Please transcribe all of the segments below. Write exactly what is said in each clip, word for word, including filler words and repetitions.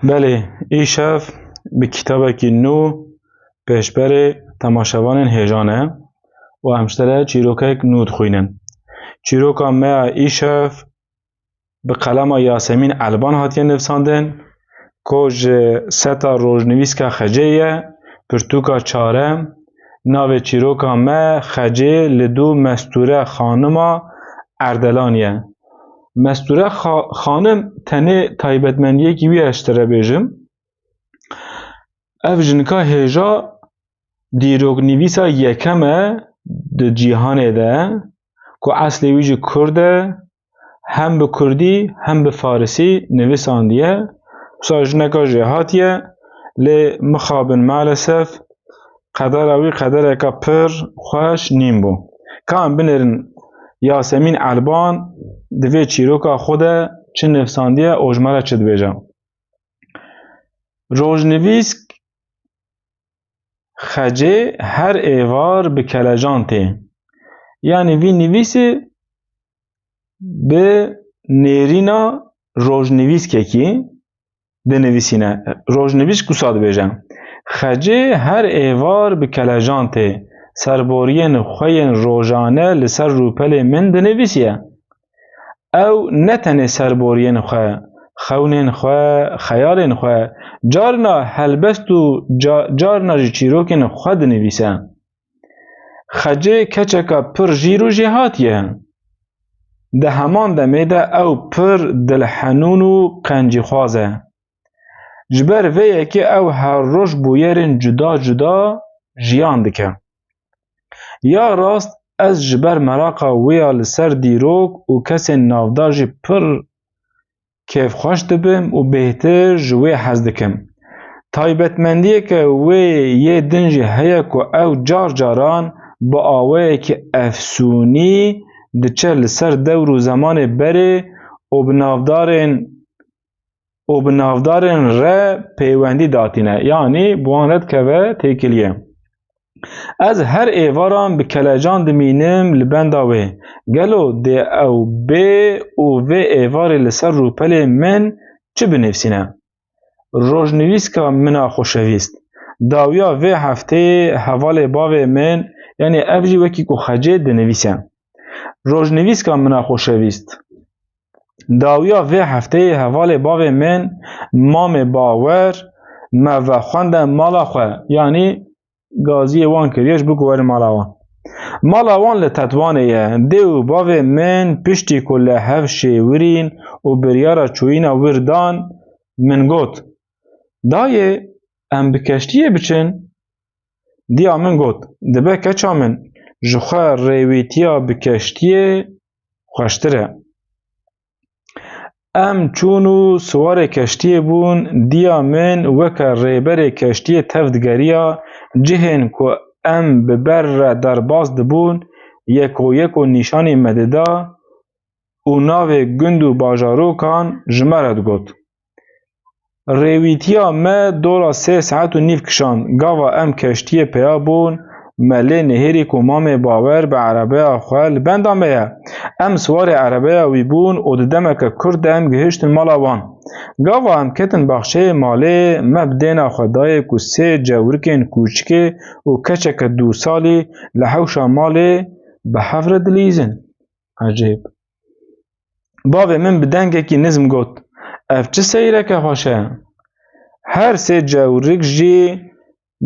Belê, îşev bi kitabekî nû pêşberê temaşevanên hêja ne û em ji te re çîrokek nû dixwînin. Çîroka me ya îşev bi qelema Yasemîn Elban hatiye nivîsandin, ku ji seta rojnivîska Xecê ye, pirtûka çarem, navê çîroka me Xecê li dû Mestûre Xanima Erdelanî ye. Mestûre Xa-, Xanim tenê taybetmendiyekî wî ye ji te re bêjim. Ev jinika hêja dîroknivîsa yekem e di cîhanê de, ku eslê wî jî kurd e, hem bi kurdî hem bi farisî nivîsandiye. Wisa jineka jêhatî ye, lê mixabin maalesef qedera wî qedereka pir xweş nîn bû. Ka em binêrin Yasemîn Elban di vê çîroka xwe de çi nivîsandiye û ji me re çi dibêje. Rojnivîsk Xecê her êvar bi kelecan tê. Yanî vî nivîsê bi nêrîna rojnivîskekî dinivîsîne. Rojnivîsk wisa dibêje. Xecê her êvar bi kelecan tê. Serboriyên xwe yên rojane li ser rûpelê min dinivîsiye. Ew ne tenê serboriyên xwe, xewnên xwe, xeyalên xwe, carna helbest û ca-, carna jî çîrokên xwe dinivîse. Xecê keçeka pir jîr û jêhatî ye. Di heman demê de ew pir dilhenûn û qencîxwaz e. Ji ber vê yekê ew her roj bûyerên cuda cuda jiyan dike. Ya rast, ez ji ber meraqa wê ya li ser dîrok û kesên navdar jî pir kêfxweş dibim û bêhtir ji wê hez dikim. Taybetmendiyeke wê yê din jî heye ku ew car caran bi awayekî efsûnî diçe li ser dewr û zemanê berê û bi navdarên û bi navdarên re peywendî datîne, yanî bi wan re dikeve têkiliyê. Ez her êvaran bi kelecan dimînim li benda wê. Gelo dê ew bê û vê êvarê li ser rûpelê min çi binivîsîne? Rojnivîska min a xoşewîst. Dawiya vê hefteyê hevalê bavê min, yanî ev jî wekî ku Xecê dinivîse. Rojnivîska min a xoşewîst. Dawiya vê hefteyê hevalê bavê min, mamê Bawer, me vexwende mala xwe, yanî gaziyê wan kiriye ji bo ku werin mala wan. Mala wan li Tetwanê ye. Dê û bavê min piştî ku li hev şêwirîn û biryara çûyîna wir dan, min got, Dayê, em bi keştiyê biçin? Diya min got, Dibe keça min, ji xwe rêwîtiya bi keştiyê xweştir e. Em çûn û siwarê keştiyê bûn, diya min weke rêberê keştiyê tev digeriya cihên ku em bi ber re derbas dibûn, yeko yeko nîşanî me dida û navê gund û bajarokan ji me re digot. Rêwîtiya me dora sê saet û nîv kişand. Gava em keştiyê peya bûn, me lê nihêrî ku mamê Bawer bi erebeya xwe li benda me ye. Em siwarê erebeya wî bûn û di demeke kurt de em gihiştin mala wan. Gava em ketin baxçeyê malê, me bi dêna xwe dayê ku sê cewrikên kûçikê û keçeke dû salî li hewşa malê bi hev re dilîzin. Ecêb. Bavê min bi dengekî nizm got, Ev çi seyreke xweş e! Her sê cewrik jî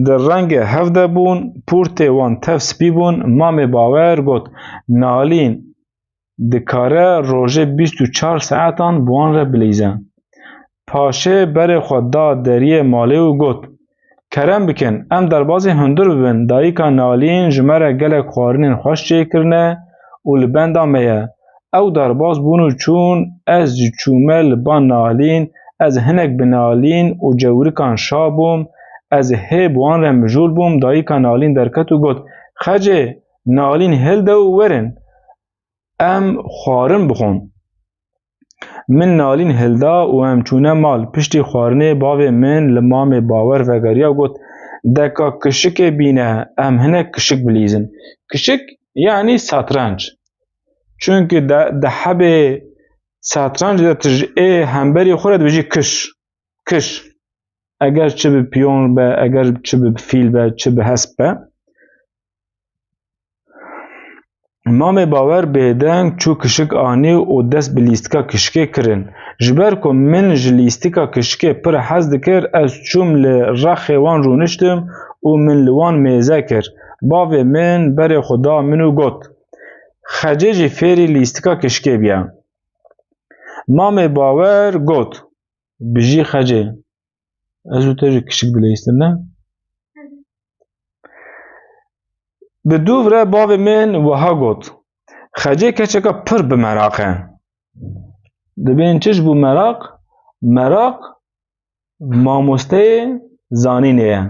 di rengê hev de bûn, pûrtê wan tev spî bûn. Mamê Bawer got, Nalîn dikare rojê bîst û çar saetan bi wan re bilîze. Paşê berê xwe da deriyê malê û got, Kerem bikin, em derbazê hundir bibin, dayika Nalîn ji me re gelek xwarinên xweş çêkirine û li benda me ye. Ew derbaz bûn û çûn, ez jî çûme li ba Nalîn, ez hinek bi Nalîn û cewrikan şa bûm, ez hê bi wan re mijûl bûm, dayika Nalîn derket û got, Xecê, Nalîn hilde û werin, em xwarin bixwin. Min Nalîn hilda û em çûne mal. Piştî xwarinê bavê min li mamê Bawer vegeriya û got, Deka kişikê bîne, em hinek kişik bilîzin. Kişik, yanî satranç. Çunki de, di hebê satranc de tu ji ê hemberî xwe re dibêjî kiş. kiş. Eger çi bi piyon be, eger çi bi fîl be, çi bi hesp be. Mamê Bawer bêdeng çû kişik anî û dest bi lîstika kişikê kirin. Ji ber ku min ji lîstika kişikê pir hez dikir, ez çûm li rexê wan rûniştim û min li wan mêze kir. Bavê min berê xwe da min û got, Xecê jî fêrî lîstika kişikê biye. Mamê Bawer got, Bijî Xecê. Ez û te jî kişik dileyîstin, ne? Bi dûv re bavê min wiha got, Xecê keçeka pir bi meraq e. Dibên çi ji bo meraq? Meraq mamosteyê zanînê ye.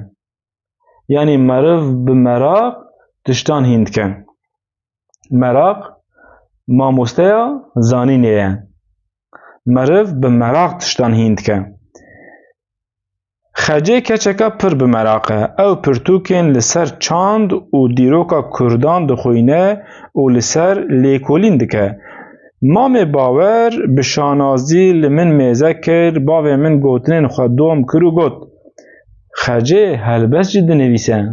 Yanî meriv bi meraq tiştan hîn dike. Meraq mamosteya zanînê ye. Meriv bi meraq tiştan hîn dike. Xecê keçeka pir bi meraq e. Ew pirtûkên li ser çand û dîroka kurdan dixwîne û li ser lêkolîn dike. Mamê Bawer bi şanazî li min mêze kir, bavê min gotinên xwe dom kir û got, Xecê helbest jî dinivîse.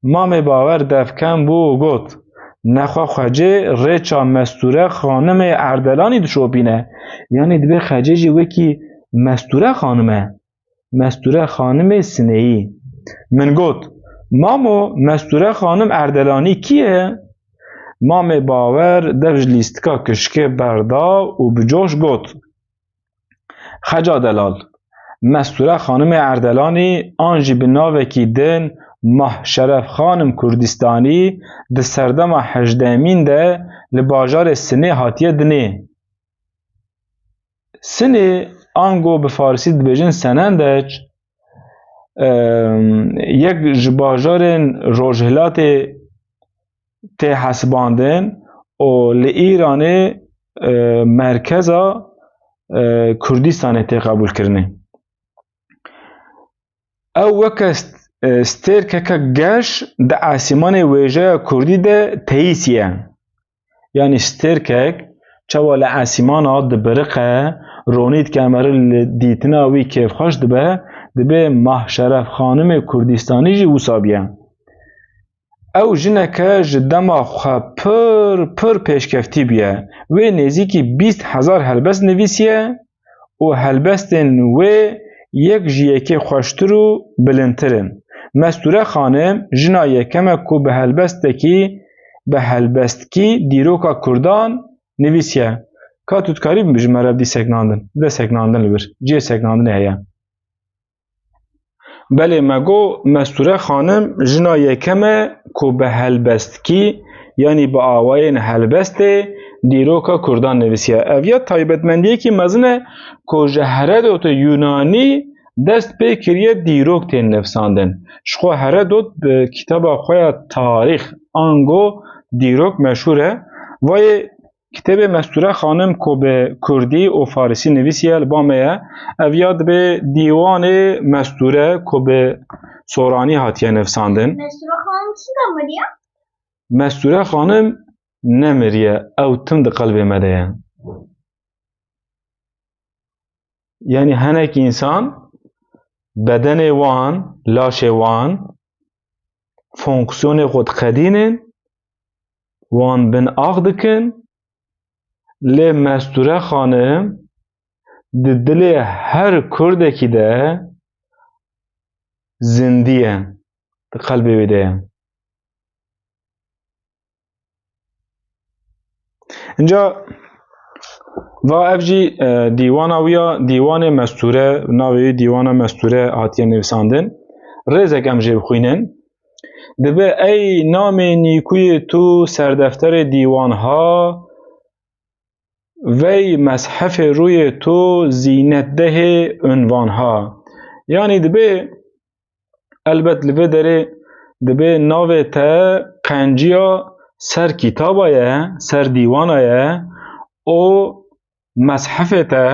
Mamê Bawer devkem bû û got, Nexwe Xecê rêça Mestûre Xanimê Erdelanî dişopîne. Yanî dibê Xecê jî wekî Mestûre Xanim e. Mestûre Xanimê Sineyî. Min got, Mamo, Mestûre Xanim Erdelanî kî ye? Mamê Bawer dev ji lîstika kişikê berda û bi coş got, Xeca delal, Mestûre Xanimê Erdelanî an jî bi navekî din Mah Şeref Xanim Kurdistanî di serdema hejdemîn de li bajarê Sinê hatiye dinê. Sinê, ango bi farisî dibêjin Senendeç, em, yek ji bajarên rojhilatê tê hesibandin û li Îranê, e, merkeza, e, Kurdistanê tê qebûlkirinê. Ew weke st-, e, stêrkeke geş di esîmanê wêjeya kurdî de teyîsî ye. Yanî stêrkek çawa li esîmana dibiriqe, ronî dike, meriv li dîtina wî kêfxweş dibe, dibê Mah Şeref Xanimê Kurdistanî jî wisa bûye. Ew jineke ji dema xwe pir, pir pêşkeftî bûye. Wê nêzîkî bîst hezar helbest nivîsiye û helbestên wê yek ji yekê xweştir û bilindtir in. Mestûre Xanim jina yekem e ku bi helbestekî, bi helbestkî dîroka kurdan nivîsiye. Ka tu dikarî ji me re bidî seknandin? Bide seknandin li vir. Cihê seknandinê heye. Belê me got, Mestûre Xanim jina yekem e ku bi helbestkî, yanî bi awayên helbestê, dîroka kurdan nivîsiye. Ev ya taybetmendiyekî mezin e ku ji heredotê Yunanî dest pê kiriye dîrok tên nivîsandin. Ji xwe Heredot bi kitaba xwe ya tarîx ango dîrok meşhûr e. Vayê Kitêbê Mestûre Xanim ku bi kurdî û farisî nivîsiye li ba me ye. Ev ya dibê dîwanê Mestûre ku bi soranî hatiye nivîsandin. Mestûre Xanim çi de miriye? Mestûre Xanim nemiriye, ew tim di qelbê me de ye. Yanî hinek însan bedenê wan, laşê wan fonksiyonê xwe diqedînin, wan bin ax dikin, lê Mestûre Xanim di dilê her kurdekî de zindî ye, di qelbê wî de ye. Înca va ev jî, e, dîwana wî ya, dîwanê Mestûre, navê wî dîwana Mestûre hatiye nivîsandin. Rêzek em jê bixwînin. Dibe ey namê nîkuyê tu serdefterê dîwan ha, vey meshefê rûyê tu zînetdehê unvan ha. Yanî dibe, elbet li vê derê dibe navê te qenciya ser kitaba ye, ser dîwana ye û meshefê te,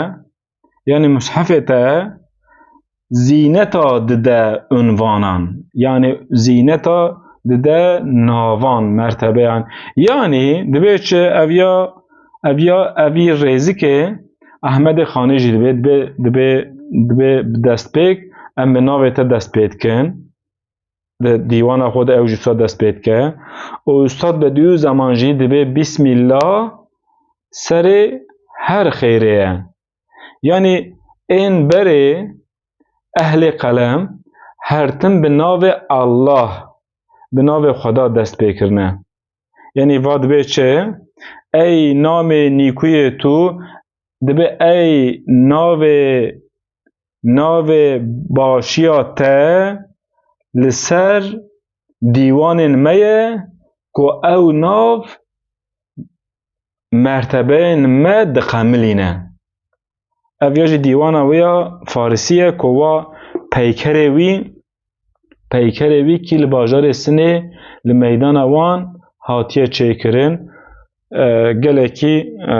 yanî mushefê te zîneta dide unvanan. Yanî zîneta dide navan, mertebeyan. Yanî dibe çi ev ya, ev ya, evî rêzikê Ehmedê Xanî jî dibê, dibê, dibê, dibê bi destpêk, em bi navê te dest pê dikin. Di dîwana xwe de ew jî wisa dest pê dike. Û Ustad Bedîuzzeman jî dibê Bismillah serê her xêrê ye. Yanî ên berê ehlê qelem her tim bi navê Allah, bi navê Xweda dest pê kirine. Yanî va dibê çi? Ey namê nîkuyê tu, dibê ey navê, navê başiya te li ser dîwanên me ye ku ew nav mertebeyên me diqemilîne. Ev ya jî dîwana wê ya Farisî ye ku wa peykerê wî, peykerê wî kî li bajarê Sinê li meydana wan hatiye çêkirin, e, gelekî, e,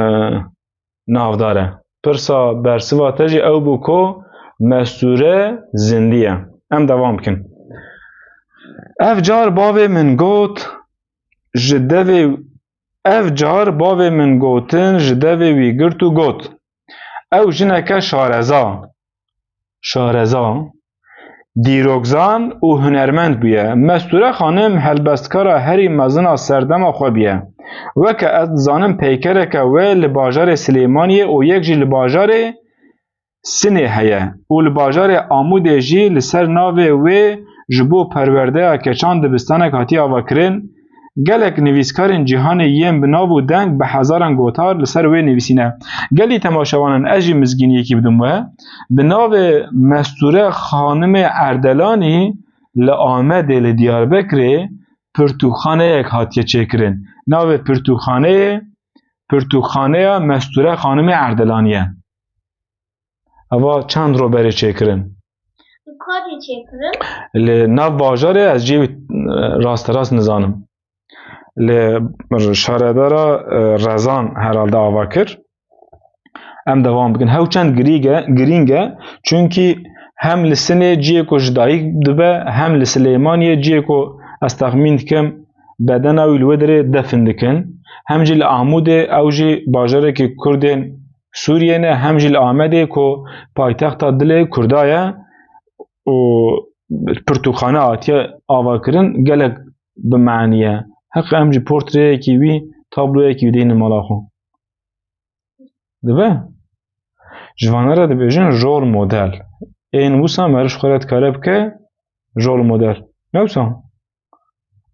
navdar e. Pirsa bersiva te jî ew bû ku Mestûre zindî ye. Em devam bikin. Ev car bavê min got, ji devê, ev car bavê min gotin ji devê wî girt û got, ew jineke şareza, şareza, dîrokzan û hunermend bûye. Mestûre Xanim helbestkara herî mezin a serdema xwe bûye. Weke ez dizanim peykereke wê li bajarê Silêmaniyê û yek jî li bajarê Sinê heye û li bajarê Amûdê jî li ser navê wê ji bo perwerdeya keçan dibistanek hatiye avakirin. Gelek nivîskarên cîhanê yên bi nav û deng bi hezaran gotar li ser wê nivîsîne. Gelî temaşevanan, ez jî mizgîniyekî bidim we. Bi navê Mestûre Xanimê Erdelanî li Amedê, li Diyarbekirê pirtûkxaneyek hatiye çêkirin. Navê pirtûkxaneyê, pirtûkxaneya Mestûre Xanimê Erdelanî ye. Eva çend ro berê çêkirin? Li ku hatî çêkirin? Li nav bajarê, ez cihê wî, e, rasterast nizanim. Li şaredara, e, Rezan herhalde ava kir. Em devam bikin. Hew çend girîg e, girîng e. Çunkî hem li Sinê cihê ku ji dayik dibe, hem li Silêmaniyê cihê ku ez texmîn dikim bedena wî li wê derê defin dikin. Hem jî li Amûdê, ew jî bajarekî Kurdên Sûriyê ne, hem jî li Amedê ku paytexta dilê Kurda ye û pirtûkxane hatiye avakirin, gelek bi manî ye. Heq em jî portreyekî wî, tabloyekî wî deynin mala xwe. Dibe? Ji vane re dibêjin rol model. Ên wisa meriv ji xwe re dikare bike rol model. Ne wisa?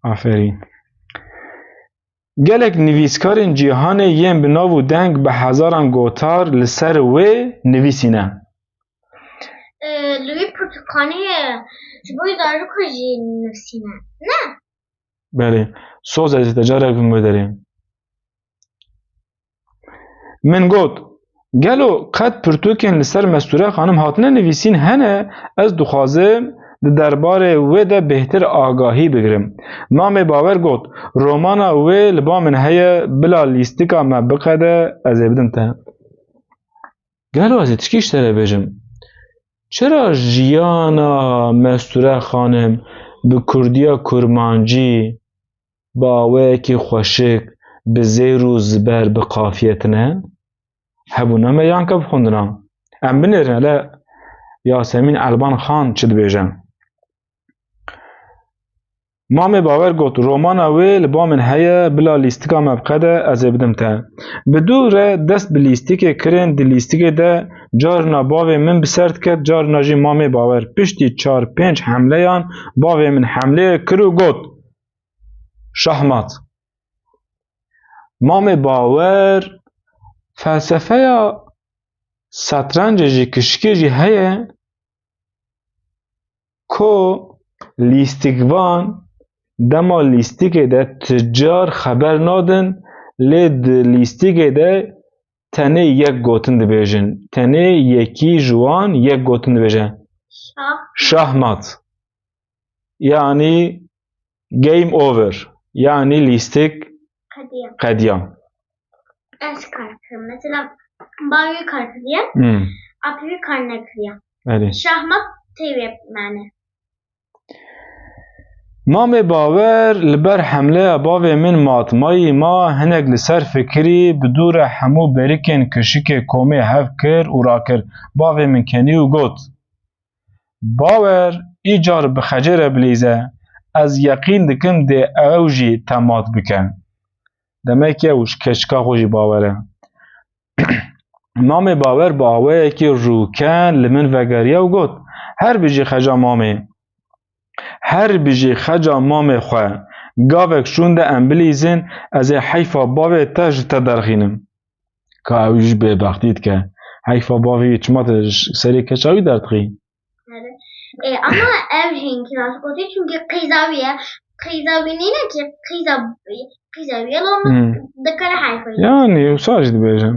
Aferîn. Gelek nivîskarên cîhanê yên bi nav û deng bi hezaran gotar li ser wê nivîsîne. Ee, li wî pirtûkxaneyê ji bo zarokê jî nivîsîne. Ne? Belê. Soz ez ê te carek bim wê derê. Min got, gelo qet pirtûkên li ser Mestûre Xanim hatine nivîsîn hene? Ez dixwazim di derbarê wê de bêhtir agahî bigirim. Mamê Bawer got, romana wê li ba min heye, bila lîstika me biqede, ez ê bidim te. Gelo ez ê tişkî ji te re bêjim. Çira jiyana Mestûre Xanim bi kurdiya kurmancî bi awayekî xweşik, bi zêr û ziber, bi qafiyê tune hebûna me yan ke bi xwendina? Em binêrin hele Yasemîn Elban Xan çi dibêje. Mamê Bawer got, romana wê li ba min heye, bila lîstika me biqede, ez ê bidim te. Bi dû re dest bi lîstikê kirin, di lîstikê de carna bavê min bi ser diket, carna jî Mamê Bawer. Piştî çar pênc hemleyan bavê min hemleyê kir û got, şahmat. Mamê Bawer felsefeya setrencê jî, kişikê jî heye, ku lîstikvan dema lîstikê de ti car xeber nadin, lê di lîstikê de tenê yek gotin dibêjin. Tenê yekî ji wan yek gotin dibêje. Şah. Şahmat. Yanî game over. Yanî lîstik qediya. Qediya. Ez kar kirim. Mesela, bavê wî kar kiriye, Hmm. apê wî kar nekiriye. Erê. Şahmat tê wê mane. Mamê Bawer li ber hemleya bavê min matmayî ma hinek li ser fikirî, bi dû re hemû berikên kişikê komê hev kir û rakir. Bavê min kenî û got, Bawer, îcar bi xecê re bilîze, ez yeqîn dikim dê ew jî te mat bike. Demek ew ji keçika xwe jî bawer e. Mamê Bawer bi awayekî rûken li min vegeriya û got, Her bijî xeca mamê. Her bijî xeca mamê xwe. Gavek şûnde em bilîzin, ez ê heyfa bavê te ji te derxînim. Ka ew jî bêbextî dike. Heyfa bavê wî çima te ji serê keça wî derdixî? Ê, ama ev jî hinkî rast gotî, çunkî qîza wî ye. Qîza wî nîne ki, qîza, qîza wî ye, loma Hmm. dikare heyfa wî. Yani, wisa jî dibêjin.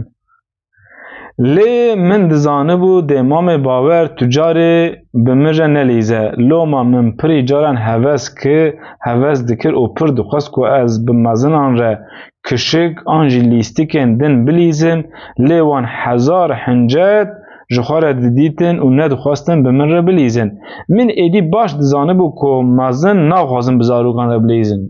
Lê min dizanibû dê mamê Bawer tu carê bi min re nelîze. Loma min pirî caran heves ki, heves dikir û pir dixwest ku ez bi mezinan re kişik an jî lîstikên din bilîzim, lê wan hezar hincet ji xwe re didîtin û nedixwestin bi min re bilîzin. Min êdî baş dizanibû ku mezin naxwazin bi zarokan re bilîzin.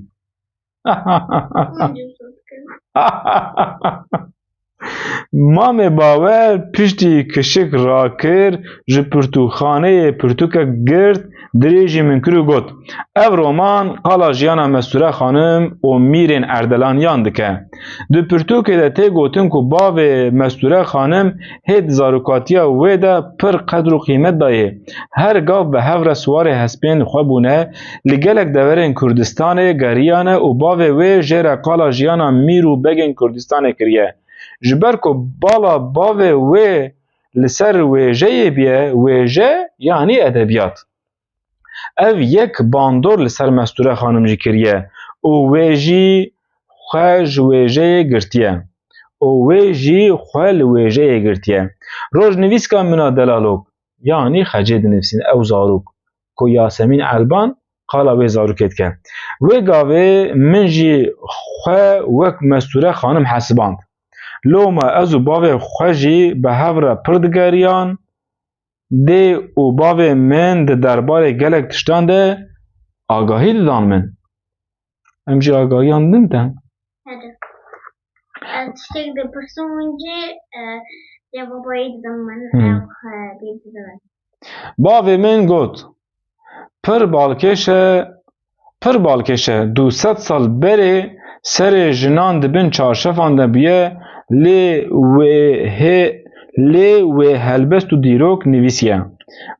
Mamê Bawer piştî kişik rakir, ji pirtûkxaneyê pirtûkek girt, dirêjî min kir û got, Ev roman qala jiyana Mestûre Xanim û Mîrên Erdelaniyan dike. Di pirtûkê de tê gotin ku bavê Mestûre Xanim hê di zarokatiya wê de pir qedr û qîmet dayê. Her gav bi hev re siwarê hespên xwe bûne, li gelek deverên Kurdistanê geriyane û bavê wê jê re qala jiyana mîr û begên Kurdistanê kiriye. Ji ber ku bala bavê wê li ser wêjeyê bûye, wêje yanî edebiyat. Ev yek bandor li ser Mestûre Xanim jî kiriye û wê jî xwe ji wêjeyê girtiye. Û wê jî xwe li wêjeyê girtiye. Rojnivîska min a delalok, yanî xecê dinivîsîn ew zarok, ku Yasemîn Elban qala wê zarokê dike. Wê gavê min jî xwe wek Mestûre Xanim hesiband. Loma ez û bavê xwe jî bi hev re pir digeriyan, dê û bavê min di derbarê gelek tiştan de agahî didan min. Em jî agahiyan din te. Hadi. Ez tiştek dipirsim hûn jî, e, cevabê didim min, Hmm. ew, e, bîr didim min. Bavê min got, Pir balkêş e, pir balkêş e. Du sed sal berê serê jinan di bin çarşefan de bûye, lê wê hê, lê wê helbest û dîrok nivîsiye.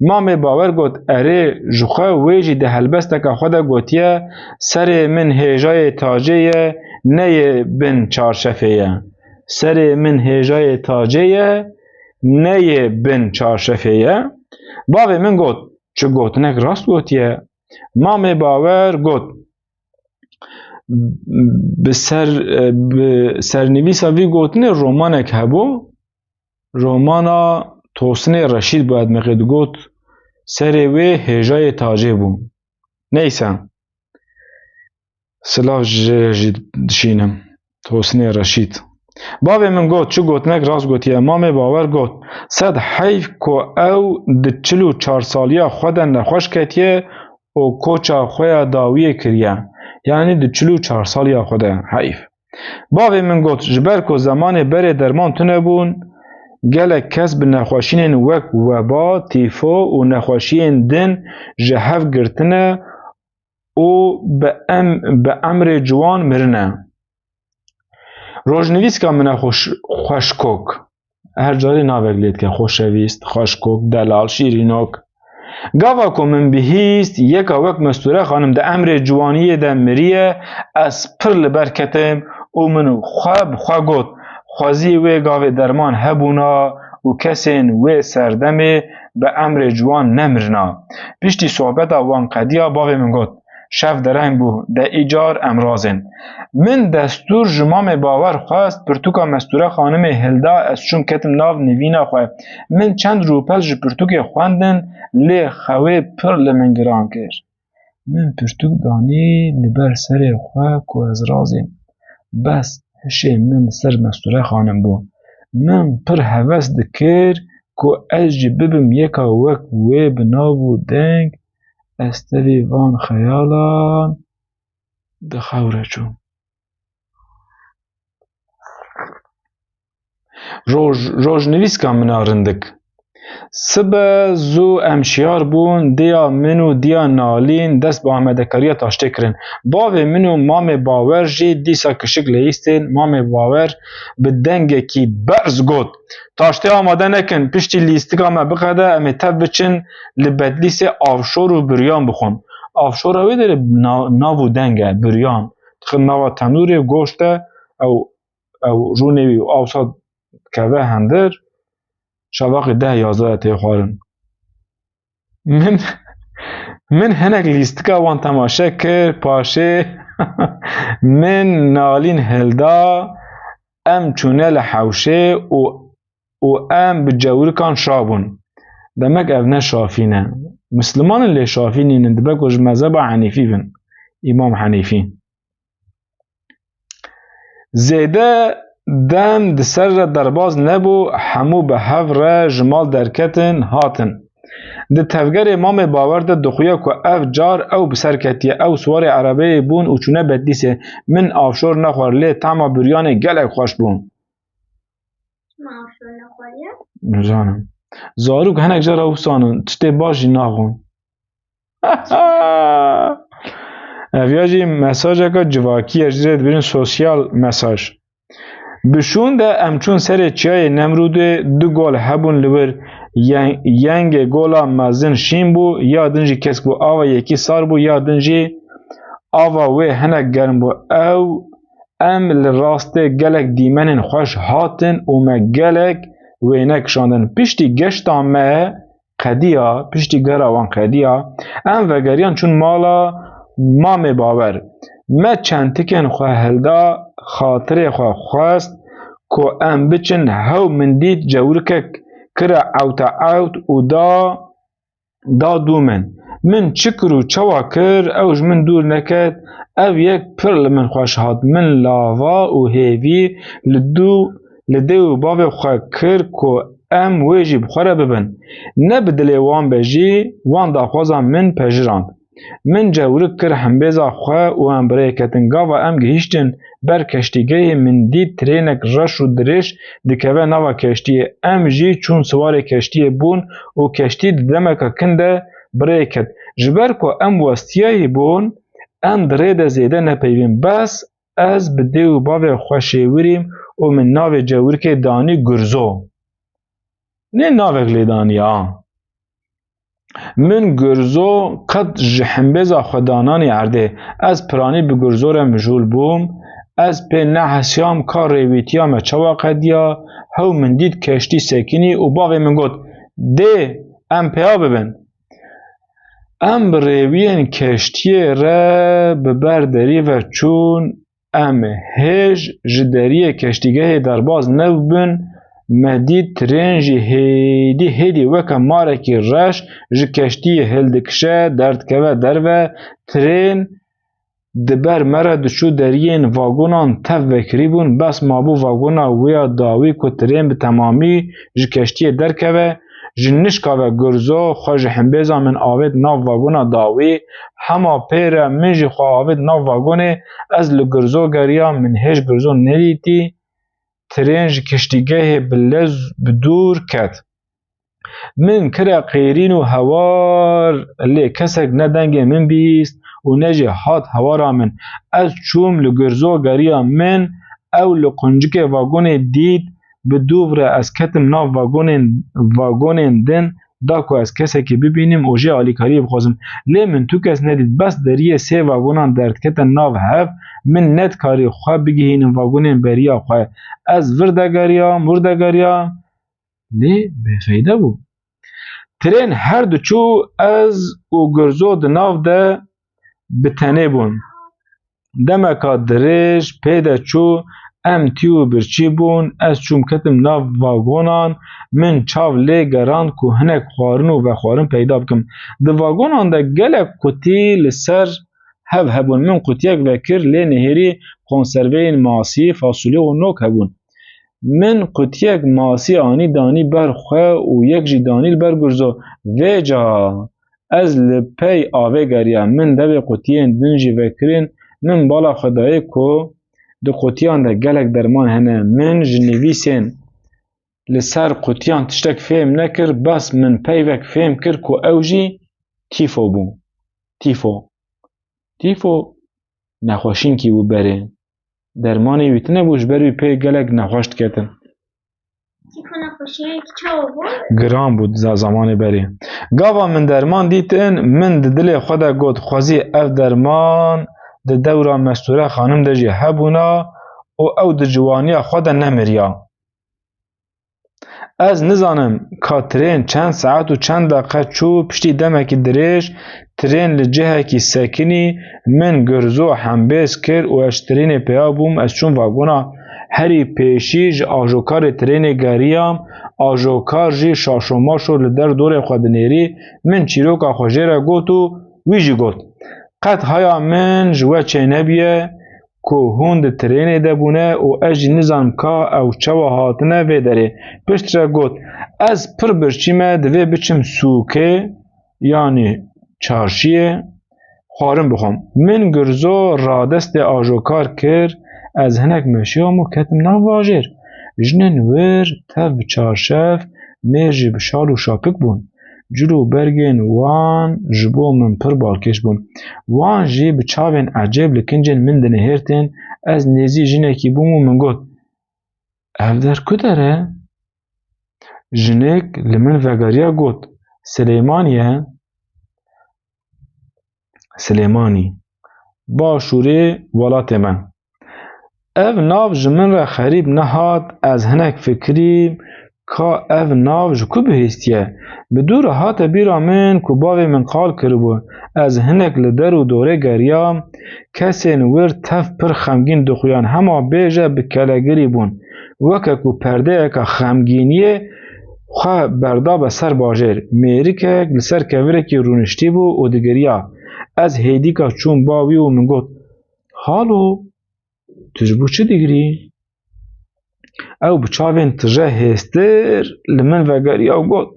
Mamê Bawer got, Erê, ji xwe wê jî di helbesteka xwe de gotiye, Serê min hêjayê tacê ye, ne yê bin çarşefê ye. Serê min hêjayê tacê ye, ne yê bin çarşefê ye. Bavê min got, Çi gotinek rast gotiye. Mamê Bawer got, Bi ser, bi sernivîsa vî gotinê romanek hebû. Romana Tosinê Reşîd bû, edmeqê digot, Serê wê hêjayê tacê bû. Neyse. Silav ji jî dişînim. Tosinê Reşîd. Bavê min got, Çi gotinek rast gotiye. Mamê Bawer got, Sed heyf ku ew di çil û çar saliya xwe de nexweş ketiye û koça xwe ya dawiyê kiriye. Yanî di çil û çar saliya xwe de. Heyf. Bavê min got, Ji ber ku zemanê berê derman tune bûn, gelek kes bi nexweşînên wek weba, tîfo û nexweşiyên din ji hev girtine û bi em-, bi emrê ciwan mirine. Rojnivîska min e xweş-, xweşkok. Her carê navek lê dike, xoşevîst, xweşkok, delal, şîrînok. Gava ku min bihîst, yeka wek Mestûre Xanim di emrê ciwaniyê de miriye, ez pir li ber ketim û min xwe bi xwe got, Xwezî wê gavê derman hebûna û kesên wê serdemê bi emrê ciwan nemirina. Piştî sohbeta wan qediya, bavê min got, Şev dereng bû, de îcar em razên. Min destûr ji mamê Bawer xwest, pirtûka Mestûre Xanimê hilda, ez çûm ketim nav nivîna xwe. Min çend rûpel ji pirtûkê xwendin, lê xewê pir li min giran kir. Min pirtûk danî li ber serê xwe ku ez razêm. Bes hişê min li ser Mestûre Xanim bû. Min pir heves dikir ku ez jî bibim yeka wek wê bi nav û deng, Ez tevî van xeyalan di xew re çûm. Roj, rojnivîska min a rindik. Sibe zû em şiyar bûn, dêya min û dêya Nalîn dest bi amadekariya taştê kirin. Bavê min û mamê Bawer jî dîsa kişik leyîstên. Mamê Bawer bi dengekî berz got, "Taştê amade nekin, piştî lîstika me biqede, em ê tev biçin li Bedlîsê avşor û biryan bixwin." Avşora wê derê na-, nav û deng e, biryan. Dixin nava tenûrê, goşt e, ew, ew rûnê wî û awsa dikeve hundir, şevaqê deh yazdeh de tê xwarin. Min, min hinek lîstika wan temaşe kir, paşê min Nalîn hilda, em çûne li hewşê û, û em bi cewrikan şa bûn. Demek ev ne şafî ne. Misliman in lê şafî nînin, dibe ku ji mezheba Henîfî bin. Îmam Henîfî. Zêde dem di ser re derbaz nebû, hemû bi hev re ji mal derketin, hatin. Di tevgerê mamê Bawer de dixuya ku ev car ew bi ser ketiye, ew siwarê erebeyê bûn û çûne Bedlîsê. Min avşor nexwar, lê tama biryanê gelek xweş bû. Ma avşor nexwariye? Nizanim. Zarok hinek cara wisa ne, tiştê baş jî naxwin. Ev ya jî mesajeka civakî ye, ji rê dibêjin sosyal mesaj. Bi şûn de em çûn serê çiyayê Nemrûdê, du gol hebûn li wir. Yen-, yengê gola mezin şîn bû, ya din jî kesk bû. Ava yekî sar bû, ya din jî ava wê hinek germ bû. Ew, em li rastê gelek dîmenên xweş hatin û me gelek wêne kişandin. Piştî geşta me qediya, piştî gera wan qediya, em vegeriyan çûn mala mamê Bawer. Me çentikên xwe hilda, xatirê xwe xwest ku em biçin, hew min dît cewrikek kire ewte ewt û da, da dû min. Min çi kir û çawa kir, ew ji min dûr neket. Ev yek pir li min xweş hat. Min lava û hêvî li dû, li dê û bavê xwe kir ku em wê jî bi xwe re bibin. Ne bi dilê wan be jî, wan daxwaza min pejirand. Min cewrik kir hembêza xwe û em bi rê ketin. Gava em gihîştin ber keştîgehê, min dît trênek reş û dirêj dikeve nava keştiyê. Em jî çûn siwarê keştiyê bûn û keştî di demeka kin de bi rê ket. Ji ber ku em westiyayî bûn, em di rê de zêde nepeyivîn. Bes ez bi dê û bavê xwe şêwirîm û min navê cewrikê danî Gurzo. Nê navek lê danî, a. Min Gurzo qet ji hembêza xwe da nanî erdê. Ez piranî bi Gurzo re mijûl bûm. Ez pê nehesiyam ka rêwîtiya me çawa qediya. Hew min dît keştî sekinî û bavê min got, "Dê, em pêya bibin." Em bi rêwiyên keştiyê re bi ber derî ve çûn. Em hêj ji deriyê keştîgehê derbaz nebûbin, me dît trên jî hêdî hêdî weke marekî reş ji keştiyê hildikişe, derdikeve derve. Trên di ber me re diçû, deriyên vagonan tev vekirî bûn, bes mabû vagona wê ya dawî ku trên bi temamî ji keştiyê derkeve. Ji nişka ve Gurzo xwe ji hembêza min avêt nav vagona dawî. Hema pê re min jî xwe avêt nav vagonê. Ez li Gurzo geriya, min hêj Gurzo nedîtî. Trên ji kiştîgehê bi lez bi dûr ket. Min kire qêrîn û hewar, lê kesek ne dengê min bîst û ne jî hat hewara min. Ez çûm li Gurzo geriya, min ew li quncikê vagonê dît. Bi dûv re ez ketim nav vagonên, vagonên din, da ku ez kesekî bibînim û jê alîkariyê bixwazim. Lê min tu kes nedît, bes deriyê sê vagonan derdikete nav hev, min nedikarî xwe bigihînim vagonên beriya xwe. Ez vir degeriyam, wir degeriyam, lê bêfeyde bû. Trên her diçû, ez û Gurzo di nav de bi tenê bûn. Demeka dirêj pê de çû, em tî û birçî bûn, ez çûm ketim nav vagonan, min çav lê gerand ku hinek xwarin û vexwarin peyda bikim. Di vagonan de gelek qutî li ser hev hebûn. Min qutiyek vekir, lê nihêrî konserveyên masî, fasulye û nok hebûn. Min qutiyek masî anî danî ber xwe û yek jî danî li ber Gurzo. Vêca Ez li pey avê geriya. Min devê qutiyên din jî vekirin. Min bala xwe dayê ku di qutiyan de gelek derman hene. Min ji nivîsên li ser qutiyan tiştek fêm nekir, bes min peyvek fêm kir ku ew jî tîfo bû. Tîfo. Tîfo nexweşînkî bû berê. Dermanê wî tune bû, ji ber wî pê gelek nexweş diketin. Tîfo nexweşiyek çawa bû? Giran bû za-, zamanê berê. Gava min derman dîtin, min di dilê xwe de got, xwezî ev derman di dewra Mestûre xanim de jî hebûna û ew di ciwaniya xwe de nemiriya. Ez nizanim ka trên çend saet û çend deqe çû, piştî demekî dirêj trên li cihekî sekinî, min girzo hembêz kir û ez ji trênê peya bûm, ez çûm vagona. Herî pêşî ji ajokarê trênê geriyam, ajokar jî şaşo maşo li der dorê xwe dinêrî, min çîroka xwe jê re got û wî jî got. Qet haya min ji we çênebiye ku hûn di trênê de bûne û ez jî nizanim ka ew çawa hatine vê derê. Piştre got, ez pir birçî me, divê biçim sûkê, yanî çarşiyê, xwarin bixwim. Min girzo radestê ajokar kir, ez hinek meşiyam û ketim nav bajêr. Jinên wir tev bi çarşev, mêr jî bi şal û şapik bûn. Cil û bergên wan ji bo min pir balkêş bûn. Wan jî bi çavên ecêb li kincên min dinihêrtin. Ez nêzî jinekî bûm û min got, ev der ku der e? Jinik li min vegeriya got, Silêmanî ye. Silêmanî, başûrê welatê me. Ev nav ji min re xerîb nehat, ez hinek fikirîm ka ev nav ji ku bihîstiye. Bi dû re hate bîra min ku bavê min qal kiribû. Ez hinek li der û dorê geriyam. Kesên wir tev pir xemgîn dixuyan, hema bêje bi kelegirî bûn. Weke ku perdeyeke xemgîniyê xwe berdabe ser bajêr. Mêrikek li ser kevirekî rûniştî bû û digiriya. Ez hêdîka çûm ba wî û min got, Xalo, tu ji bo çi digirî? Ew bi çavên tije hêstir li min vegeriya û got,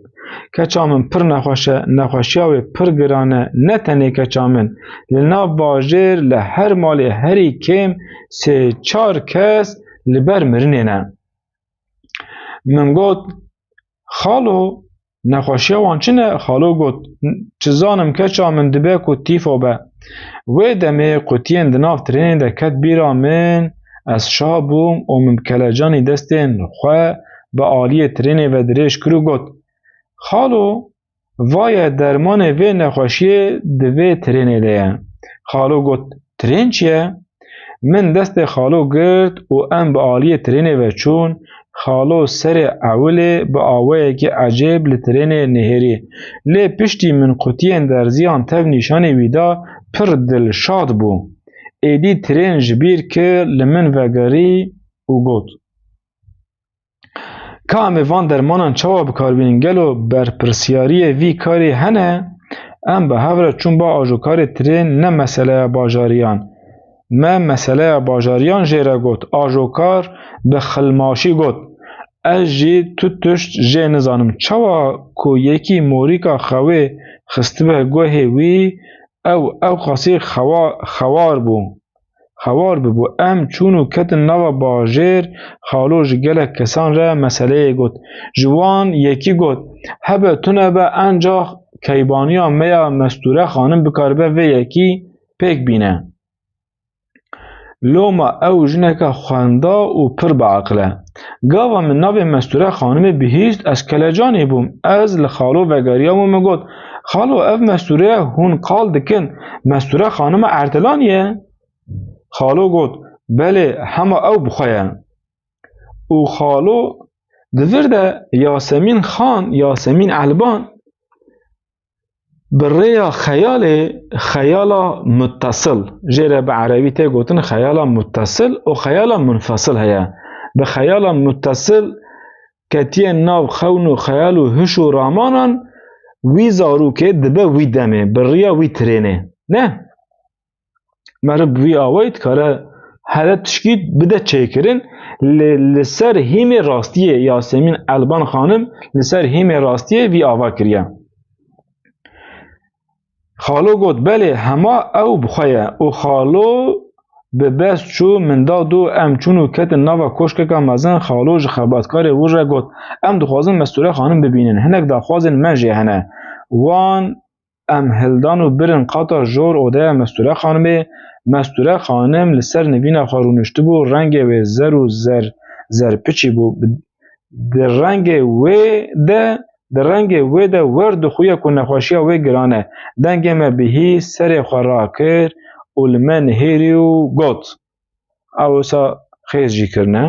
Keça min pir nexweş e, nexweşiya wê pir giran e, ne tenê keça min. Li nav bajêr li her malê herî kêm sê çar kes li ber mirinê ne. Min got, Xalo, nexweşiya wan çi ne? Xalo got, Çi zanim keça min dibe ku tîfo be. Wê demê qutiyên di nav trênê de ket bîra min, ez şa bûm û min bi kelecanî destên xwe bi aliyê trênê ve dirêj kir û got, Xalo, va ye dermanê vê nexweşiyê di vê trênê de ye. Xalo got, Trên çi ye? Min destê Xalo girt û em bi aliyê trênê ve çûn. Xalo serê ewilê bi awayekî ecêb li trênê nihêrî. Lê piştî min qutiyên derziyan tev nîşanê wî da, pir dilşad bû. Êdî trên ji bîr kir, li min vegerî û got, Ka em ê van dermanan çawa bi kar bînin? Gelo berpirsiyariyê vî karî hene? Em bi hev re çûn ba ajokarê tirên, ne meseleya bajariyan. Me meseleya bajariyan jê re got. Ajokar bi xilmaşî got, Ez jî tu tişt jê nizanim. Çawa ku yekî morîka xewê xistibe guhê wî, ew ewqasî xewa-, xewar bû. Xewar bibû. Em çûn û ketin nava bajêr, Xalo ji gelek kesan re meseleyê got. Ji wan yekî got, Hebe tune be, encax keybaniya me ya Mestûre xanim bikaribe vê yekî pêk bîne. Loma ew jineke xwenda û pir bi aqil e. Gava min navê Mestûre xanimê bihîst, ez kelecanî bûm. Ez li Xalo vegeriyam û min got, Xalo, ev Mestûre ye hûn qal dikin, Mestûre xanima Erdelanî ye? Xalo got, Belê, hema ew bi xwe ye. Û Xalo di vir de Yasemîn Xan, Yasemîn Elban, bi rêya xeyalê, xeyala muttasil, jê re bi erebî tê gotin xeyala muttasil û xeyala munfasil heye. Bi xeyala muttasil ketiye nav xewn û xeyal û hiş û ramanan wî zarokê dibe wî demê, bi riya wî tirênê. Ne? Meriv bi vî awayî dikare here tişkî bide çêkirin, lê li ser hîmê rastiyê Yasemîn Elban xanim li ser hîmê rastiyê vî ava kiriye. Xalo got, belê, hema ew bi xwe ye. Û xalo bi bes çû, min da dû, em çûn û ketin nava koşkeka mezin. Xalo ji xebatkarê wir re got, em dixwazin Mestûre xanim bibînin. Hinek daxwazên me jê hene. Wan em hildan û birin qata jor odeya Mestûre xanimê. Mestûre xanim li ser nivîna xwe rûniştibû, rengê wê zer û zer, zerpiçî bû. Bi, di rengê wê de, di rengê wê de wer dixuye ku nexweşiya wê giran e. Dengê me bihîst, serê xwe rakir û li me nihêrî û got, ew wisa xêz jî kirine.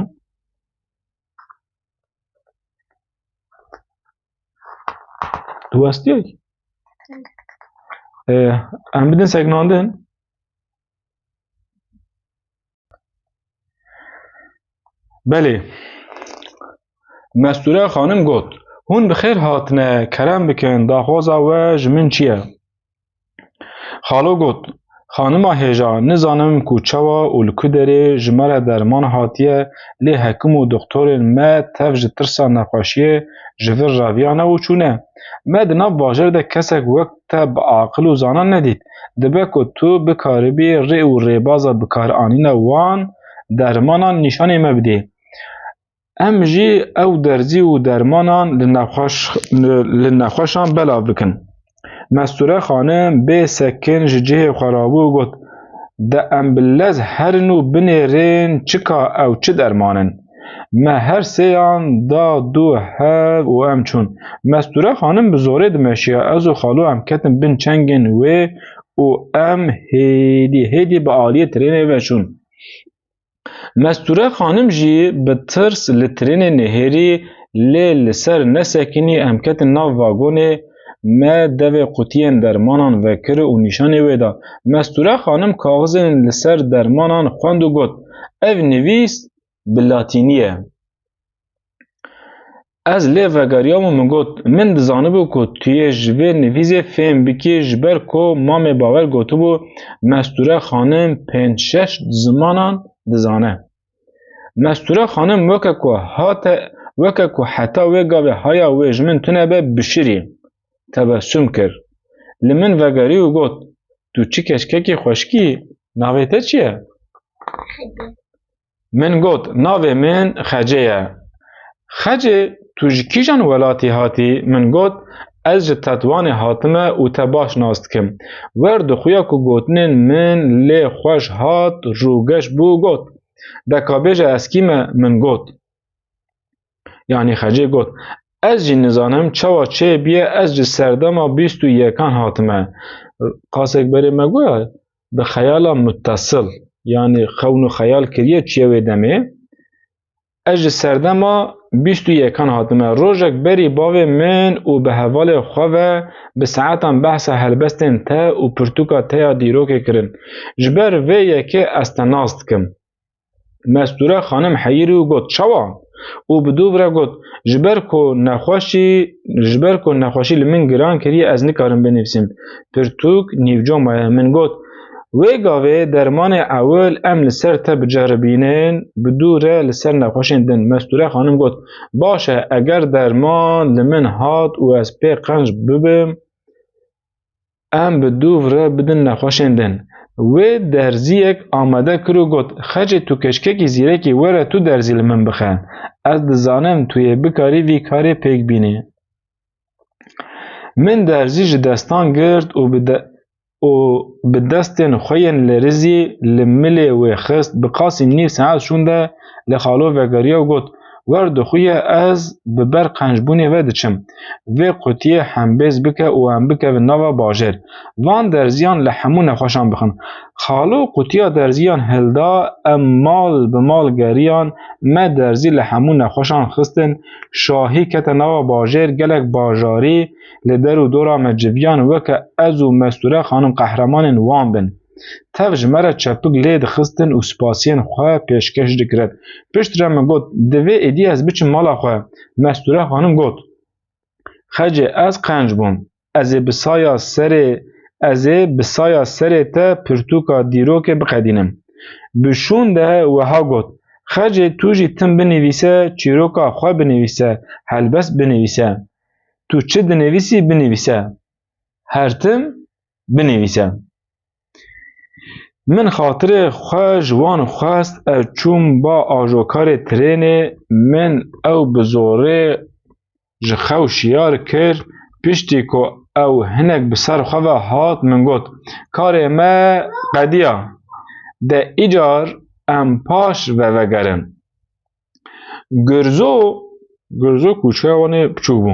Tu westiyek? Ê, em bidin sekinandin. Belê. Mestûre xanim got, hûn bi xêr hatine, kerem bikin, daxwaza we ji min çi ye? Xalo got, xanima hêja, nizanim ku çawa û li ku derê ji me re derman hatiye, lê hekim û doxtorên me tev ji tirsa nexweşiyê ji vir reviyane û çûne. Me di nav bajêr de kesek wek te bi aqil û zanan nedît. Dibe ku tu bikaribî rê û rêbaza bikaranîna wan dermanan nîşanê me bidî. Em jî ew derzî û dermanan li nexweş-, li nexweşan belav bikin. Mestûre xanim bê sekin ji cihê xwe rabû û got, de em bi lez herin û binêrin çika ew çi derman in. Me her sêyan da dû hev û em çûn. Mestûre xanim bi zorê dimeşiya, ez û xalo em ketin bin çengên wê û em hêdî hêdî bi aliyê trênê ve çûn. Mestûre xanim jî bi tirs li trênê nihêrî, lê li ser nesekinî. Em ketin nav vagonê, me devê qutiyên dermanan vekir û nîşanê wê da. Mestûre xanim kaxizên li ser dermanan xwend û got, ev nivîs bi latînî ye. Ez lê vegeriyam û min got, min dizanibû ku tu yê ji vê nivîzê fêm bikî, ji ber ku mamê Bawer gotibû, Mestûre xanim pênc şeş zimanan dizane. Mestûre xanim weke ku hate, weke ku heta wê gavê haya wê ji min tune be, bişirî, tebessum kir. Li min vegerî û got, tu çi keçkekî xweşkî, navê te çi ye? Min got, navê min Xecê ye. Xecê, tu ji kîjan welatî hatî? Min got, ez ji Tetwanê hatime û te baş nas dikim. Wer dixuya ku gotinên min lê xweş hat, rûgeş bû û got, de ka bêje ez kî me? Min got. Yanî Xecê got, ez jî nizanim çawa çêbûye, ez ji serdema bîst û yekan hatime. Qasek berê me goya, bi xeyala mutesil, yanî xewn û xeyal kiriye çûye wê demê. Ez ji serdema bîst û yekan hatime. Rojek berî bavê min û bi hevalê xwe ve bi saetan behsa helbestên te û pirtûka te ya dîrokê kirin. Ji ber vê yekê ez te nas dikim. Mestûre xanim heyirî û got, çawa? Û bi dûv re got, ji ber ku nexweşî, ji ber ku nexweşî li min giran kiriye, ez nikarim binivîsim. Pirtûk nîvco maye. Min got, wê gavê dermanê ewil em li ser te biceribînin, bi dû re li ser nexweşên din. Mestûre xanim got, baş e, eger derman li min hat û ez pê qenc bibim, em bi dûv re bidin nexweşên din. Wê derziyek amade kir û got, Xecê, tu keçkekî zîrekî, were tu derzî li min bixe. Ez dizanim tu yê bikarî vî karê pêk bînî. Min derzî ji destan girt û bi de-, û bi destên xwe yên lerizî li milê wê xist. Bi qasî nîv saet şûnde li xalo vegeriya û got, wer dixuye ez bi ber qencbûnê ve diçim. Vê qutiyê hembêz bike û em bikevin nava bajêr. Van derziyan li hemû nexweşan bixin. Xalo qutiya derziyan hilda, em mal bi mal geriyan, me derzî li hemû nexweşan xistin. Şahî kete nava bajêr, gelek bajarî li der û dora me civiyan, weke ez û Mestûre xanim qehremanên wan bin. Tev ji me re çepik lê dixistin û spasiyên xwe pêşkeş dikirin. Piştre min got, divê êdî ez biçim mala xwe. Mestûre xanim got, Xecê, ez qenc bûm. Ez ê bi saya serê, ez ê bi saya serê te pirtûka dîrokê biqedînim. Bi şûn de wiha got, Xecê, tu jî tim binivîse, çîroka xwe binivîse, helbest binivîse. Tu çi dinivîsî, binivîse. Her tim binivîse. Min xatirê xwe ji wan xwest, ez çûm ba ajokarê trênê, min ew bi zorê ji xew şiyar kir, piştî ku ew hinek bi ser xwe ve hat, min got, karê me qediya, de îcar em paş ve vegerin. Gurzo, Gurzo kûçika wan ê biçûk bû.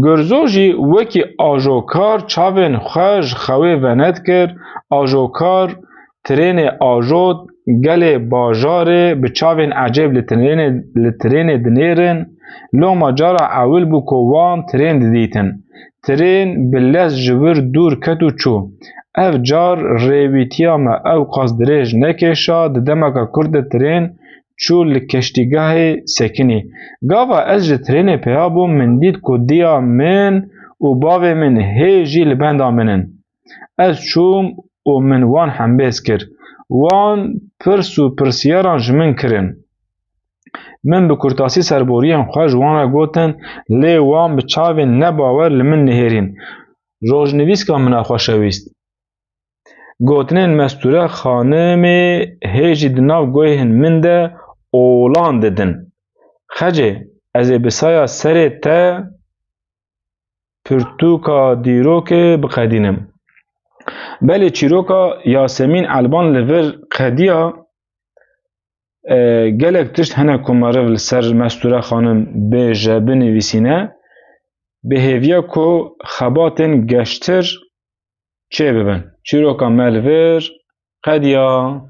Gurzo jî wekî ajokar çavên xwe ji xewê venedikir, ajokar trênê ajot, gelê bajarê bi çavên ecêb li trênê, li trênê dinêrin, loma cara ewil bû ku wan trên didîtin. Trên bi lez ji wir dûr ket û çû. Ev car rêwîtiya me ewqas dirêj nekêşa, di demeke kurt de trên çû li keştîgehê sekinî. Gava ez ji trênê peya bûm, min dît ku diya min û bavê min hê jî li benda min in. Ez çûm û min wan hembêz kir. Wan pirs û pirsyaran ji min kirin. Min bi kurtasî serboriyên xwe ji wan re gotin, lê wan bi çavên nebawer li min nihêrîn. Rojnivîska min a xweşewîst. Gotinên Mestûre Xanimê hê jî di nav guhên min de olan didin. Xecê, ez ê bi saya serê te pirtûka dîrokê biqedînim. Belê çîroka Yasemîn Elban li vir qediya, e, gelek tişt hene ku meriv li ser Mestûre Xanim bêje, binivîsîne, bi hêviya ku xebatên geştir çêbibin. Çîroka me li vir qediya.